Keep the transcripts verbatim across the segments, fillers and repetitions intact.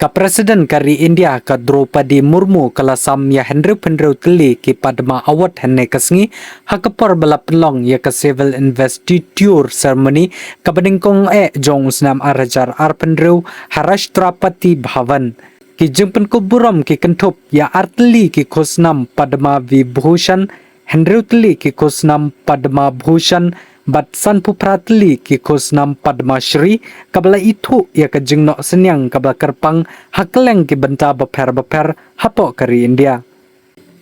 Ka President ka ri India ka Droupadi Murmu ka la sam ïa hynriew phew hynriew tylli ki Padma Award hynne ka sngi, ha ka por ba la pynlong ïa ka Civil Investiture Ceremony kaba nyngkong eh jong u snem ar hajar ar phew hynriew ha Rashtrapati Bhavan. Ki jingpynkup burom ki kynthup ïa ar tylli ki khusnam Padma Vibhushan, hynriew tylli ki khusnam Padma Bhushan bad sanphew phra tylli ki khusnam Padma Shri, kaba la ithuh ïa ka jingnoh synñiang kaba la kyrpang ha kylleng ki bynta bapher bapher hapoh ka ri India.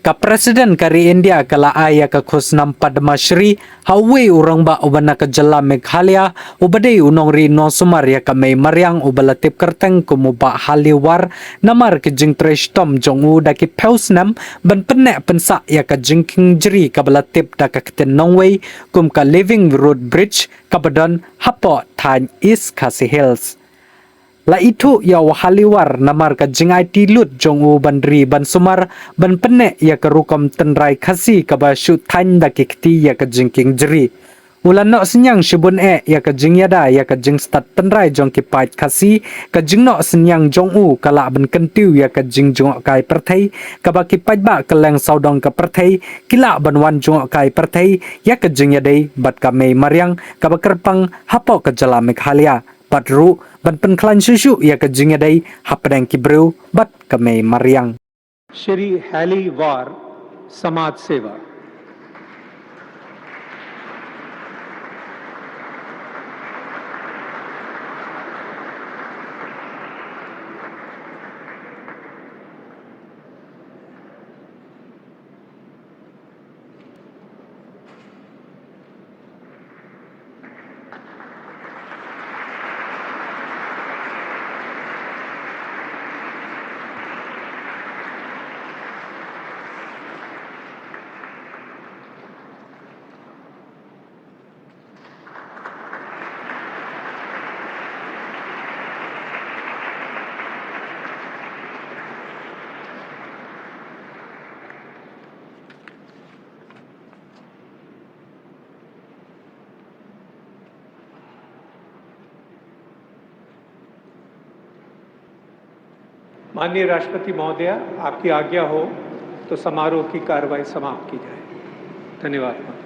Ka President ka ri India ka la ai ïa ka khusnam Padma Shri ha uwei u rangbah uba na ka jylla Meghalaya, uba dei u nongri nongsumar ïa ka mei mariang uba la tip kyrteng kum u Bah Haliwar, namar ki jingtrei shitom jong u da ki phew snem ban pynneh pynsah ïa ka jingkieng jri kaba la tip da ka ktien nongwei kum ka Living Root Bridge kaba don hapoh thaiñ East Khasi Hills. La ithuh ïa u Haliwar namar ka jingaiti lut jong u ban ri ban sumar ban pynneh ïa ka rukom tynrai Khasi kaba shu thaiñ da ki kti ïa ka jingkieng jri. U la noh synñiang shibun eh ïa ka jingïada ïa ka jingstad tynrai jong ki paid Khasi, ka jingnoh synñiang jong u ka lah ban kyntiew ïa ka jingjngohkai pyrthei, kaba ki paidbah kylleng sawdong ka pyrthei ki lah ban wan jngohkai pyrthei ïa ka jingïadei bad ka mei mariang kaba kyrpang hapoh ka jylla Meghalaya, bad ruh ban pynkhlaiñ shuh shuh ïa ka jingïadei hapdeng ki briew bad ka mei mariang. Shri Haily War, समाज सेवा। माननीय राष्ट्रपति महोदया, आपकी आज्ञा हो तो समारोह की कार्रवाई समाप्त की जाए। धन्यवाद।